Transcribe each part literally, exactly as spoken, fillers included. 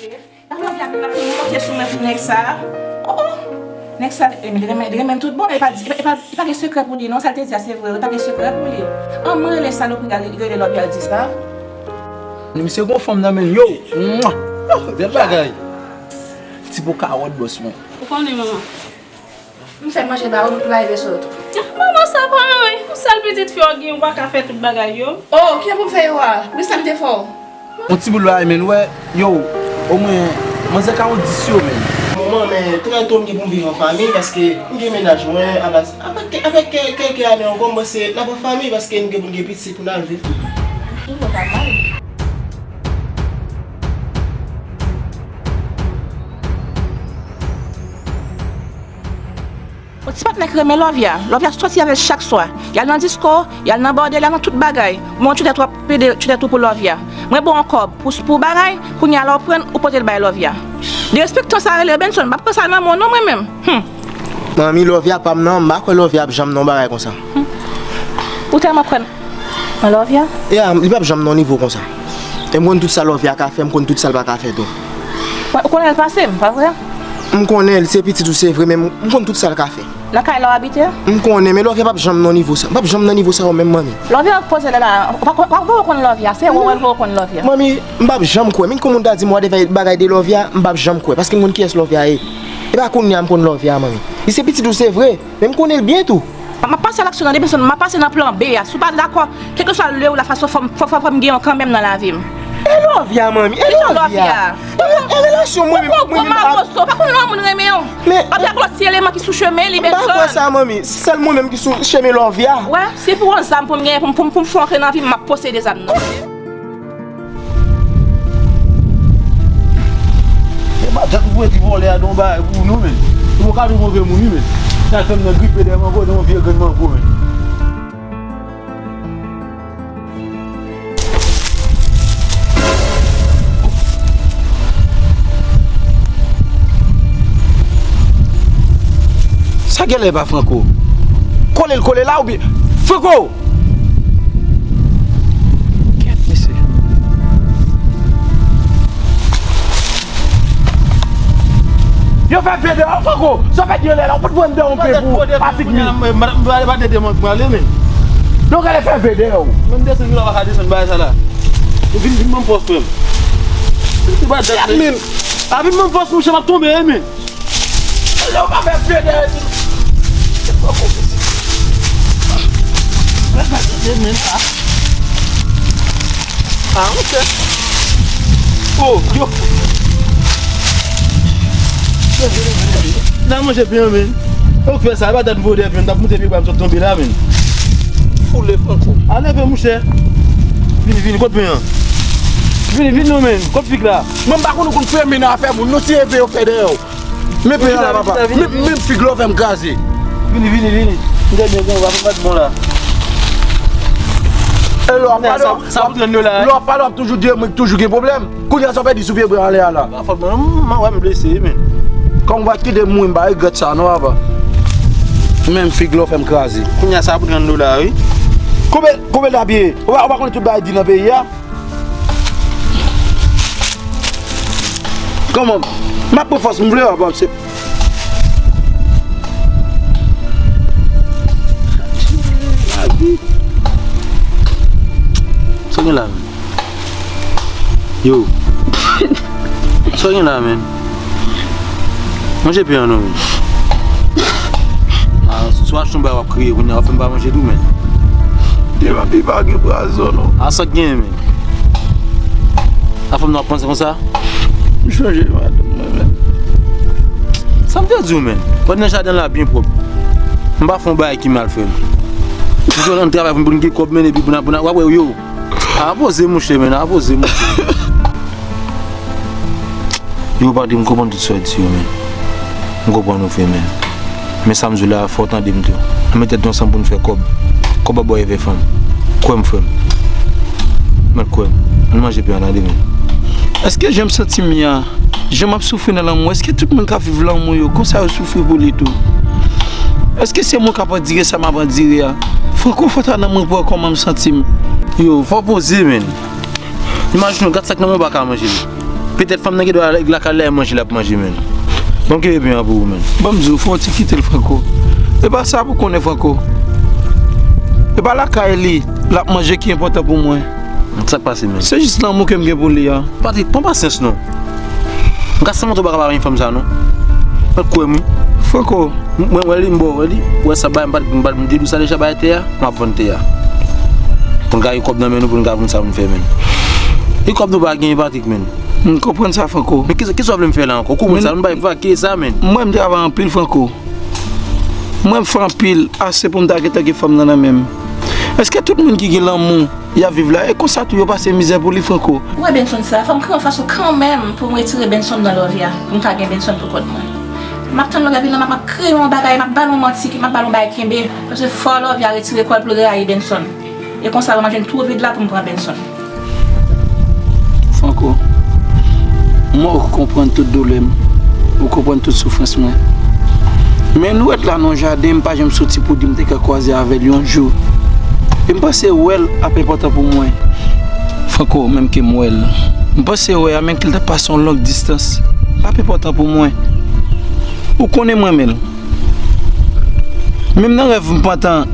Lòvya vin ap monte sou mwen pou nèg sa. Oh, oh. Nèg sa, eh, li renmen, li renmen tout bon, e pa, e pa, e pa, e pa gen sekrè pou li, non, sa l te di a, se vre, e pa gen sekrè pou li. An, mwen rele salopri a, li rele Lòvya, l di sa. Misye gon fanm nan men l, yo. Mwa. Bèl bagay. Ti po kawòt, bòs mwen. Ou konnen, manman. M fè manje ba ou, m pou lave sou ou tou. Manman, sa pa anyen. Yon sèl pitit fi w gen, ou pa ka fè tout bagay yo. Oh, kiyè pou m fè yo a? Men sa m te fè w. Yon ti bout bagay, men, wè, yo, omwen, manzè ka yon dis yo, men. Manman, men, trè to m gen pou m viv an fanmi, paske m gen mennaj mwen, apa, apa, avèk kè, kè, kè, kèk ane ankò, m panse n ap an fanmi, paske n gen pou n gen pitit pou n al viv tou. Ou pa mal. Yon ti patnè ki renmen Lòvya. Lòvya soti avè l chak swa. Y al nan disko, y al nan bòdèl, y al nan tout bagay. Bon, ou tchwete twòp pede, tchwete tou pou Lòvya. Mwen ba w yon kòb pou, pou bagay, kounye a la w pran l, ou pote l bay Lòvya. Derespektan sa rele Benson, m p ap pran sa nan men w non mwen menm. Hum. Manmi, Lòvya pa m nan, m pa kwè Lòvya ap janm nan yon bagay konsa. Hum. Ou tèlman kwè nan Lòvya? Ya, li p ap janm nan yon nivo konsa. E m konn tout sa Lòvya ka fè, m konn tout sa l pa ka fè tou. Mwen, ou konnen l pase m, pa vre? M konnen l, se pitit ou se vre, men m, m konn tout sa l ka fè. Nan kay la w abite? M konnen, men Lòvya p ap janm nan nivo sa. M p ap janm nan nivo sa yo menm, manmi. Lòvya ap poze lè la. Ou pa, pa, pa, ou konn Lòvya, se ou wè l pou ou konn Lòvya. Manmi, m p ap janm kwè. Men kòman moun ta di m w a de bagay de Lòvya, m p ap janm kwè. Paske m konn kiyès Lòvya ye. E pa kounye a m konn Lòvya, manmi. Li se pitit ou se vre, men m konnen l byen tou. M ap pase a laksyon nan depi m ap pase nan plan B a. Si w pa dakò, kèlkeswa lè ou la fason, fò m, fò, fò, fò m gen yon kanmenm nan lavi m. E Lòvya, manmi, e Lòvya. E, e relasyon mwen menm, mwen menm ak... Ou pran mawozo, ou pa konn lè yon moun renmen w. Men... Lòvya ap lòt ti eleman ki sou chemen li, Benson. M pa kwè sa, manmi. Se sèl mwen menm ki sou chemen Lòvya. Wè, si pou yon zam pou m genyen, pou m, pou m, pou m fè antre nan vi m, m ap posede zam nan. E matant pou edi vòlè a, don bagay pou nou, men. Ou ka nou move moun, wi, men. Sa fè m nan gripe dèyè mango, nan yon vye grenn mango, men. Sa genlè pa Franco. Kole l kole la oubyen Franco! Kèt, mesye. Yo fè ve dèyè w, Franco. Sa w fè di anlè la, ou pot pran dèyè yon pe pou pa fini. Mwen pa dèyè mwen prale, men. Donk, ale fè ve dèyè w. Mwen desann, yo pa ka desann bagay sa la. Vin, vin ban m fòs, frè m. Se pa dat, men. A, vin ban m fòs, monchè, m ap tonbe, wi, men. Yo pa fè ve dèyè. Mwen pa tande, men, a. Ah, ok. Oh, yo. N a manje pen an, men. Ou fè sa, e pa dat m voye dèyè pen, m t ap moute pye bwa, m sot tonbe la, men. Foule Franco. A leve, monchè. Vini, vini, kot pen an? Vini, vini non, men. Kot fig la? Mwen m pa konn ou konn fè men nan afè moun, non, ti eve yo fè dèyè w. Men pen an la, papa. Men, men fig la w fè m kraze. Vini, vini, vini. M te byen gen w, pa fè m pa t bon la. E lè w ap pale, sa, sa pou trant dola, lè w ap pale, w ap toujou di mwen ki toujou gen pwoblèm. Kounye a, sa w fè di sou pye bwa anlè a la? Pa fòt mwen, m, m wè m blese, wi, men. Kòm w pa t kite m mouri, m pa regrèt sa, non, papa. Men fig la w fè m kraze. Kounye a, sa pou trant dola, wi. Konbyen, konbyen l t ap ye? Ou pa, ou pa konnen tout bagay di nan peyi a? Kòman? M ap pran fòs m vle, w ap se. Sa gen la, menm? Yo. Sa gen la, menm? Manje pen an non, menm. Ah, si w achte yon bagay w ap kriye, kounye a w ap fè m pa manje tou, menm. Li pa, li pa gen pwazon, non. A sa k genyen, menm? A fanm nan w ap panse konsa? M chanje madanm mwen, menm. Sa m te di w, menm? Fò nan jaden la byen pwòp. M pa fè yon bagay ki mal, frè m. M jwenn nan travay pou n, pou n gen kòb, menm, epi pou n, pou n, w ap wè, yo. A poze, monchè, menm, a poze, monchè. Yo, patnè, m konprann tout sa w di yo, menm. M konprann ou, frè, menm. Men sa m di w la, fò w tande m tou. Ann met tèt nou ansanm pou n fè kòb. Kòb ap ba w evè fanm. Kwè m, frè m. Mèt kwè m. Ann manje pen an, tande, menm. Èske jan m santi m ye a, jan m ap soufri nan lanmou, èske tout moun k ap viv lanmou yo, konsa yo soufri pou li tou? Èske se mwen k ap andire sa m ap andire a? Franco, fò w ta nan mwen pou w wè kòman m santi m. Yo, fò w poze, menm. Imajine w, gad sa k nan men w pa ka manje l. Petèt fanm nan gen dwa lakay li a manje l ap manje, menn. Bon, ki epi an pou ou, menn? Ban m di w, fò w ti kite l, Franco. E pa sa pou konnen, Franco. E pa lakay li l ap manje ki enpòtan pou mwen. Sa k pase, menn? Se jis lanmou ke m gen pou li a. Patrick, pran pasyans non. M ka santi w pa ka pa renmen fanm sa non. Mwen kwè m wi. Franco. M, mwen wè li, m ba w wè li. Wè sa bay, m pa t, m pa t, m te di w sa deja, bay tè a, m ap vann tè a. Pou n ka gen kòb nan men nou, pou n ka, pou n sa pou n fè, menn. E kòb nou pa genyen, Patrick, menn. M konprann sa, Franco. Men kisa, kisa w vle m fè la ankò? Kou moun sa, nou bay vake sa, menn. Mwen, m travay anpil, Franco. Mwen, m fè anpil, ase pou m ta gentan gen fanm nan nan men m. Èske tout moun ki gen lanmou y ap viv la, e konsa tou yo pase mizè pou li, Franco? Ou wè Benson sa, fò m kreye yon fason kanmenm pou m retire Benson nan love ya, pou m ka gen Benson pou kont mwen. M ap tann love ya vin nan, m ap kreye yon bagay, m ap ba l yon manti, m ap ba l yon bagay kenbe. Paske fò love ya retire kò l pou l rayi Benson. E konsa, m ap jwenn twou vid la pou m pran Benson. Franco, m wè ou konprann tout doulè m, ou konprann tout soufrans mwen. Men nou ret la nan yon jaden, m pa janm soti pou di m te ka kwaze avè l yon jou. E m panse wè l ap enpòtan pou mwen. Franco, menm ke m wè l, m panse wè a, menm ke l t ap pase yon long distans, l ap enpòtan pou mwen. Ou konnen m renmen l. Menm nan rèv m pantan,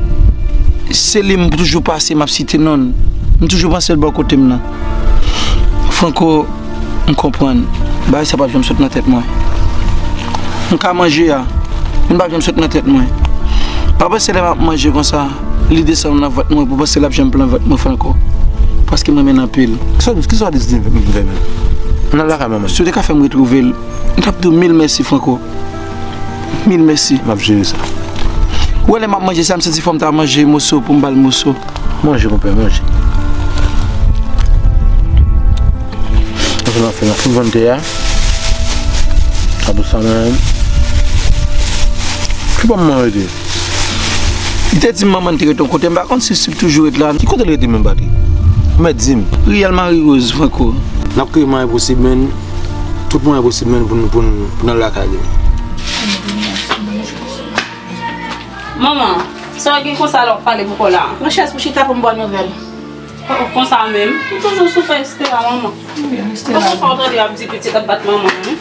se li m toujou pase, m ap site non l. M toujou panse l bò kote m nan. Franco, m konprann. Bagay sa p ap janm sot nan tèt mwen. M ka manje a, men l p ap janm sot nan tèt mwen. Pa panse lè m ap manje konsa, li desann nan vant mwen pou panse l ap janm plen vant mwen, Franco. Paske m renmen l anpil. Kisa, kisa w deside m fè menm? Ann al lakay manman. Si w te ka fè m retwouve l, m t ap di w mil mèsi, Franco. Mil mèsi. M ap jere sa. Ou wè lè m ap manje sa, m santi fò m ta manje moso pou m ba l moso. Manje, konpè, manje. Anfen, anfen, anfen, vann tè a. Sa pou sa menm. Ki bò manman rete? Li te di m manman te rete yon kote, m pa konn si, si l toujou ret la. Ki kote l rete menm, Patrick? Ou mèt di m. Riyèl Marie Rose, Franco. N ap kreye mwayen posib, menn. Tout mwayen posib, menn, pou n, pou n, pou n al lakay li. Manman, sa w gen konsa la w ap pale pou kò la? Pran chèz pou chita pou m ba w nouvèl. Oh, konsa menm. M toujou soufè Estela, manman. Wi, Estela. Konsa fò w tande y ap di pitit ap bat manman, wi.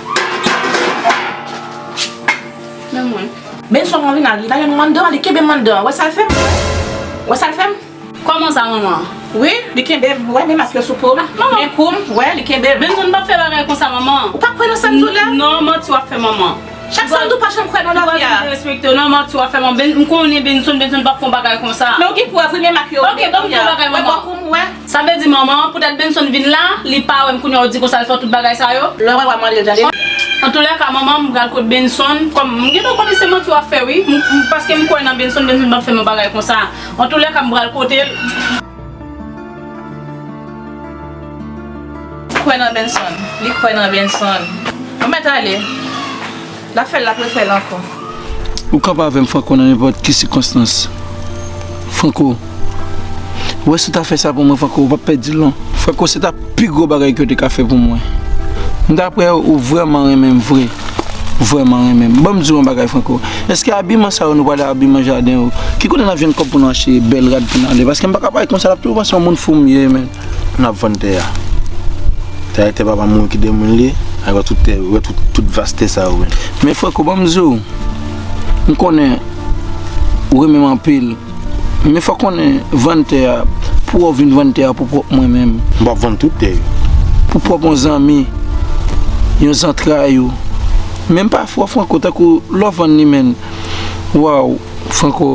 Men mwen. Benson, mwen vin al, li pa janm anndan, li kenbe m anndan. Wè sa l fè m? Wè sa l fè m? Kòman sa, manman? Wi, li kenbe m, wè, men m ap fè sou po m. Manman. Men kou m, wè, li kenbe m. Benson p ap fè bagay konsa, manman. Ou pa kwè nan sa m di w la? Non, manti w ap fè, manman. Chak sa m di w pa janm kwè nan love ya. Derespekte w, non, manti w ap fè, manman. Ben, m konnen Benson, Benson p ap fè yon bagay konsa. Men w gen prèv, wi, men m ak yo. Ok, ban m fè yon bagay, manman. Wè, bò kou m, wè. Sa vle di, manman, poutèt Benson vin la, li pa wè m kounye a, ou di konsa l fè tout bagay sa yo? Lè w wè, w a mande l, tande. Antoulèka, manman, m pral kot Benson. Kòm m gentan konnen se manti w ap fè, wi. M, m, paske m kwè nan Benson, Benson p ap fè m yon bagay konsa. Antoulèka, m pral kote l. Kwè nan Benson. Li kwè nan Benson. Ou mèt ale. L ap fè l, l ap refè l ankò. Ou kanpe avè m, Franco, nan nenpòt ki sikonstans. Franco, ou wè si w ta fè sa pou mwen, Franco, ou p ap pèdi l non. Franco, se ta pi gwo bagay ke w te ka fè pou mwen. M ta kwè ou vrèman renmen m vre. Ou vrèman renmen m. Ban m di w yon bagay, Franco. Èske abiman sa yo nou pral abiman jaden yo? Ki kote n ap jwenn kòb pou nou achte bèl rad pou n ale? Paske m pa ka parèt konsa, l ap toujou panse yon moun fou m ye, men. N ap vann tè a. Tè a, tè papa m wi, ki de moun li. Ay, wè tout tè, wè tout, tout vas tè sa yo, men. Men Franco, ban m di w, m konnen ou renmen m anpil. Men fò w konnen vann tè a, pou w vin vann tè a pou pwòp mwen menm. M p ap vann tout tè yo. Pou pwòp yon zanmi, yon zantray ou. Menm pafwa, Franco, tankou lè w vann li, men. Waw, Franco.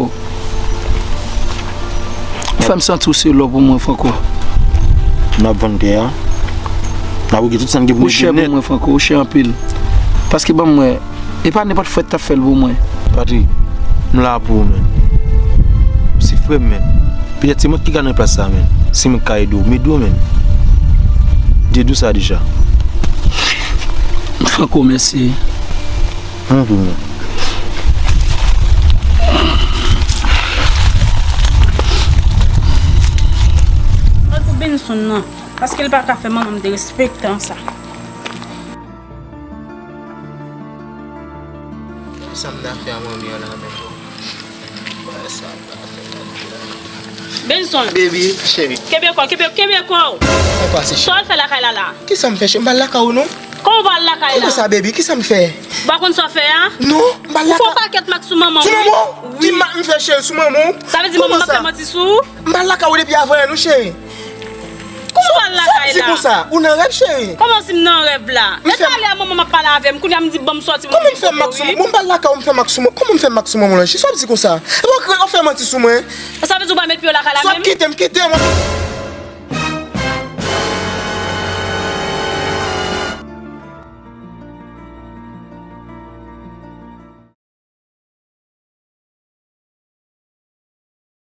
Ou fè m santi w se lò pou mwen, Franco. M ap vann tè a. M ap rege tout sa m gen pou m rege nèt. Ou chè pou mwen, Franco, ou chè anpil. Paske ban m wè, e pa nenpòt frè k t ap fè l pou mwen. Patrick, m la pou ou, men. Se frè m, men. Petèt se mwen ki ka nan plas sa, men. Se mwen ki ka ede w. M ede w, men. M te di w sa deja. Franco, mèsi. Anpil, men. Mwen pou Benson nan, paske l pa ka fè manman m derespektan sa. Sa m ta fè a manmi an la menm? Bagay sa m ta fè manmi an. Benson. Baby, cheri. Kenbe kò, kenbe, kenbe kò. Sa pase, cheri? Sa w al fè lakay la la? Kisa m fè, cheri? M pa al lakay ou non. Kòman w pa al lakay la? Kòman sa, baby? Kisa m fè? Ou pa konn sa w fè a? Non, m pa al lakay. Ou fè yon pakèt mak sou manman w. Sou manman w? Wi. Ki mak m fè, cheri, sou manman w? Sa vle di manman m ap fè manti sou ou? M pa al lakay ou depi avan yè non, cheri. Kòman w pa al lakay la? Sa w di konsa? Ou nan rèv, cheri? Kòman si m nan rèv la? E talè a manman m ap pale avè m, kounye a m di ban m sòti. Kòman m fè mak sou manman? Bon, m pa al lakay ou, m fè mak sou manman. Kòman m fè mak sou manman w la? Sa w di konsa? Epi w fè manti sou mwen. Sa vle di w pa met pye w lakay la menm? Sa w kite m, kite m.